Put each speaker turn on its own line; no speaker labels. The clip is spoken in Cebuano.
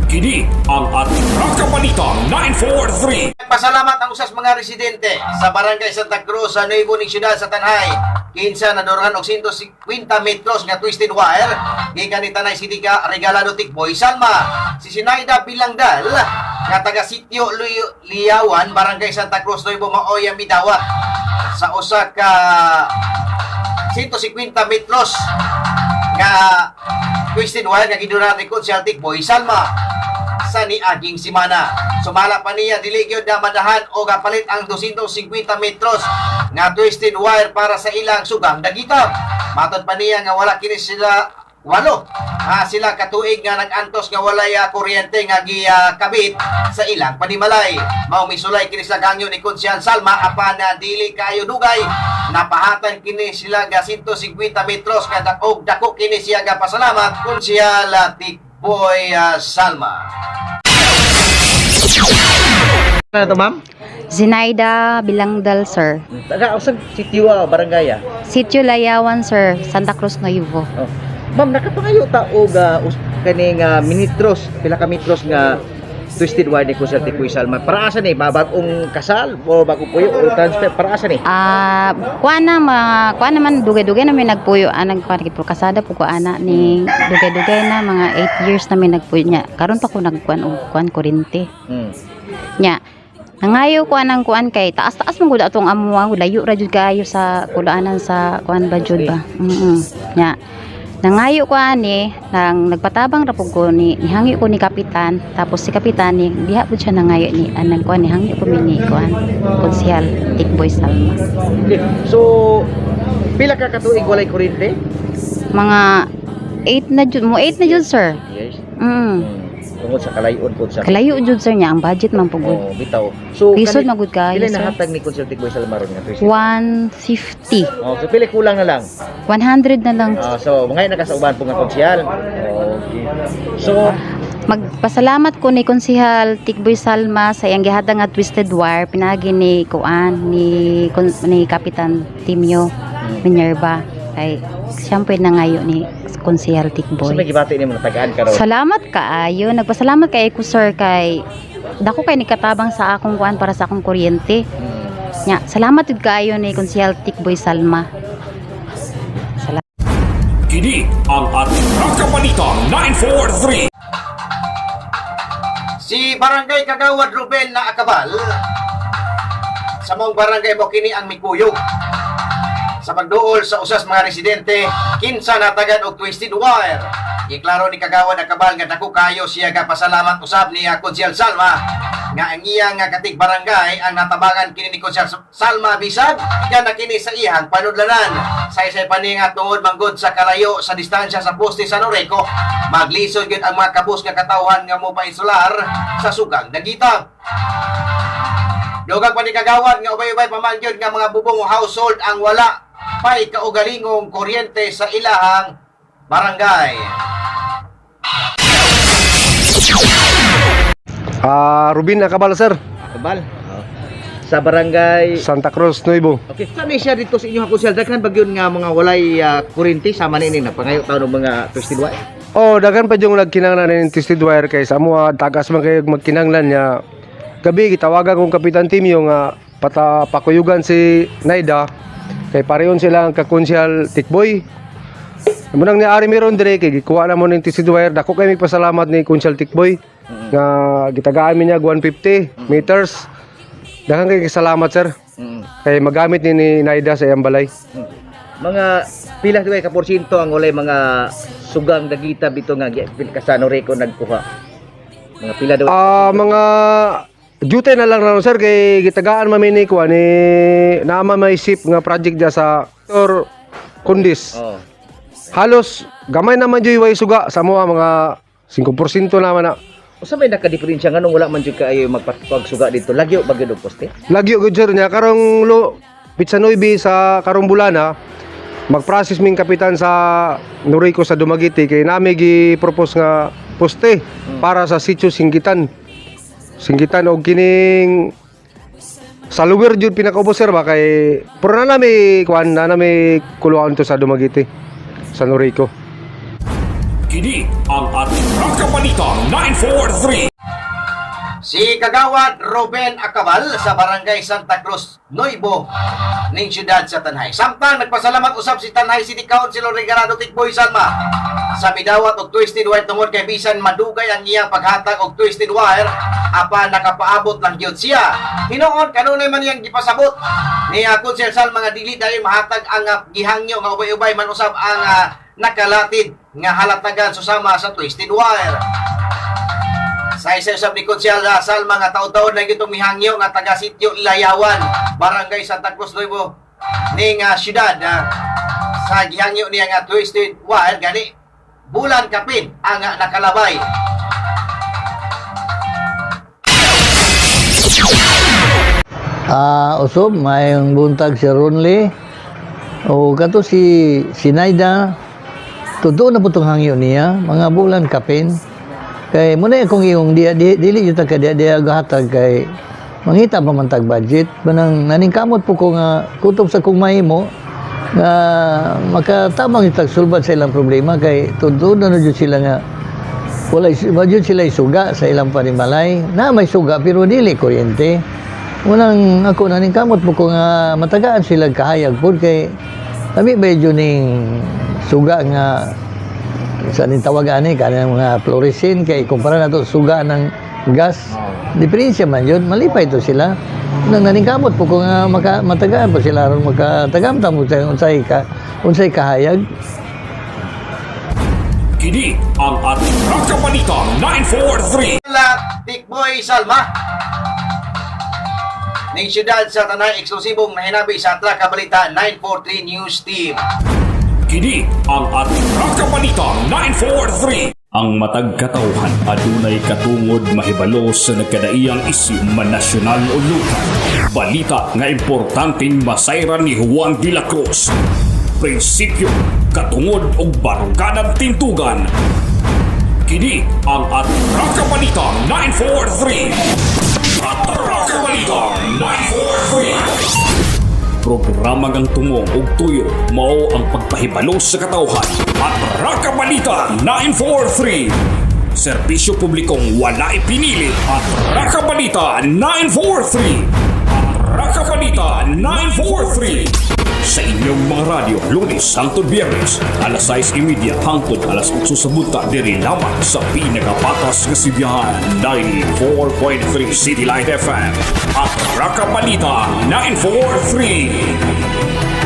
Kini ang Atraka Balita 943.
Pasalamat ang usas mga residente sa Barangay Santa Cruz sa Nuevo ning Syudad sa Tanay. Kinsa nadurangan og 150 metros nga twisted wire gikan ni Tanay City ka regalado Tikboy Salma. Si Sinaida Bilangdal nga taga Sitio Liawan, Barangay Santa Cruz Nuevo, maoy ang midawat sa usa ka 150 metros nga twisted wire nga giduran ni Konsyal Tikboy Salma sa niaging simana. Sumala pa niya, dili gyud na madahan o kapalit ang 250 metros nga twisted wire para sa ilang sugang dagita. Matod pa niya nga wala kini sila 8 sila katuig nga nag-antos nga walay kuryente nga gikabit sa ilang panimalay. Mao misulay kini sa gangyo ni Konsyal Salma, apan na dili kaayo dugay napahatan kini sila ga 150 metros nga og dako kini siya ga pasalamat Konsyal Tikboy Salma.
Ano to, ma'am?
Zinaida Bilangdal, sir.
Taga usag sitio barangay ah.
Sitio Layawan, sir. Santa Cruz Nuevo.
Oh. Ma'am, nakapangayo ta og kaning minitros, pila ka metros nga twisted wire ni Kusel Tikoy Salma. Para asa ni? Bagong kasal o bagong puyo o transfer? Para asa ni?
Kuha na, mga, kuha naman, dugay-dugay na may nagpuyo. Ah, nagkuha na kasada po ko, ana, ni dugay-dugay na, mga 8 years na may nagpuyo niya. Karon pa ko nagkuhan og kuhan kurente. Nya, nangayo ko anang kuan kay taas-taas man gud atong amuha, layo ra jud kaayo sa kulaanan sa kuan ba jud ba. Nya, nangayo ko ani nang nagpatabang ra pud ko ni nihangyo ko ni kapitan, tapos si kapitan ni diha pud siya nangayo ni anang kuan, nihangyo ko mi ni kuan Konsehal Tikboy Salma.
Okay. So, pila ka katuig walay kuryente?
Mga 8 na jud mo, 8 na jud, sir.
Yes. Tungod sa kalayon po sa
Kalayo jud, sir, niya ang budget man pud gud.
Oh, bitaw. So,
Lisod man gud kaayo,
pila
sir.
nahatag ni Kusel Tikoy Salma ron nga twisted?
150.
Oh, so pila kulang na lang?
100 na lang.
Ah, so, mga nakasauban po nga konsyal. Okay. So,
Magpasalamat ko ni Konsihal Tikboy Salma sa iyang gihatag nga twisted wire pinagi ni kuan ni Kapitan Timyo Minerva, kay siyempre nangayo ni Konsihal
So may
Tikboy.
gibati nimo natagaan karon.
Salamat kaayo, nagpasalamat kay ko, sir, kay dako kay nikatabang sa akong kuan para sa akong kuryente. Nya, salamat jud kaayo ni Konsihal Tikboy Salma. Salamat.
Kini ang Atraka Balita 943.
Si Barangay Kagawad Ruben na Akabal sa mong barangay mo kini ang mikuyog sa pagduol sa usas mga residente kinsa natagan og twisted wire. Giklaro ni Kagawad Akabal nga dako kayo siya ga pasalamat usab ni Konsyal Salma nga ang iya nga katig barangay ang natabangan kini ni Konsyal Salma bisag nga na kini sa iyang panudlanan. Saysay pa ni nga tungod manggod sa kalayo sa distansya sa poste sa Noreco, maglisod gyud ang mga kabus nga katawhan nga mo painsular sa sugang dagita. Dugang pa ni Kagawad nga ubay-ubay pa man gyud nga mga bubong o household ang wala pay kaugalingong kuryente sa ilahang barangay.
Ah, Rubin Akabal, sir.
Kabal. Oh. Sa barangay
Santa Cruz Nuevo.
Okay, saan siya dito sa inyong konsyal? Daghan ba gyud nga mga walay kuryente sama ni na pangayo taon og mga twisted wire?
Oh, daghan pa yung nagkinanglan ng twisted wire kay sa amo tagas man kayo magkinanglan niya. Gabi gitawagan kong Kapitan Timyo nga pata pakuyugan si Naida kay pareon sila ang kakonsyal Tikboy. Munang ni Ari meron dire kay gikuha na mo ning twisted wire. Dako kay pasalamat ni Konsyal Tikboy nga gitagaan mi niya 150 meters. Daghan kay salamat, sir. Kay magamit ni Naida sa iyang balay.
Mga pila tuay ka porsyento ang walay mga sugang dagita bito nga ka sa Noreco nagkuha? Mga pila daw?
Ah, mga duty na lang na, sir, kay gitagaan man mi ni kuan ni naama may ship nga project dia sa Dr. Kundis.
Oh.
Halos gamay naman jud way suga sa moa, mga 5% naman na.
Usa may nakadiferensya nganong wala man jud kaayo magpagsuga dito? Lagyo ba gyud og poste?
Lagyo gud, sir, niya karong lo pitsa 9 sa karong bulana mag-process ming kapitan sa Norico sa Dumaguete kay nami gi-propose nga poste para sa sitio Singgitan. Singgitan og kining sa luwer jud pinakaubos, sir, ba kay pero na nami kuan na nami kuluan to sa Dumaguete sa Norico.
Kini ang Atraka Balita 943. 943.
Si Kagawad Ruben Acabal sa Barangay Santa Cruz, Nuevo, ning siyudad sa Tanay. Samtang nagpasalamat usab si Tanay City Councilor Regalado Tikboy Salma sa midawat og twisted wire tungod kay bisan madugay ang iyang paghatag og twisted wire apan nakapaabot lang gyud siya. Hinuon kanunay man iyang gipasabot ni Council Salma nga dili dayon mahatag ang gihangyo nga ubay-ubay man usab ang nakalatid nga halatagan susama sa twisted wire. Sa isa usab ni Konsyal Salma nga taon-taon na gitong mihangyo nga taga sitio Layawan, Barangay Santa Cruz Nuevo ning syudad sa gihangyo niya nga twisted wire gani bulan kapin ang nakalabay.
Usob, mayong buntag si Ronley. O kato si Sinaida, totoo na po itong hangyo niya, mga bulan kapin. Kay muna akong iyong di, di, dili jud ta ka diya gahatag kay mangita pa man tag budget manang naningkamot po ko nga kutob sa kong mahimo nga makatabang yung tagsulbad sa ilang problema kay totoo na na jud sila nga wala wa jud sila suga sa ilang panimalay na may suga pero dili kuryente. Unang ako naningkamot po ko nga matagaan sila kahayag pud kay kami ba jud ning suga nga sa ning tawag ani kanang mga fluorescent kay kumpara nato suga ng gas, diferensya man yun, malipay to sila. Nang naningkamot po ko nga matagaan po sila aron makatagamtam po sa unsay kahayag.
Kini ang Atraka Balita 943.
La Tikboy Salma ning syudad sa Tanay, eksklusibong nahinabi sa Atraka Balita 943 News Team.
Kini ang Atraka Balita 943. Ang matag katawhan adunay katungod mahibalo sa nagkadaiyang isyu man nasyonal o lokal. Balita nga importanteng masayran ni Juan de la Cruz. Prinsipyo, katungod og baruganan tintugan. Kini ang Atraka Balita 943. Atraka Balita 943. Programa ngang tungong ug tuyo mao ang pagpahibalo sa katawhan. At Raka Balita 943. Serbisyo publikong wala ipinili. At Raka Balita 943. At Raka Balita 943. Sa inyong mga radyo, Lunes hangtod Biyernes, alas 6:30 hangtod alas 8 sa buntag, diri lamang sa pinakapatas nga sibihan, 94.3 City Light FM. At Raka Balita 943.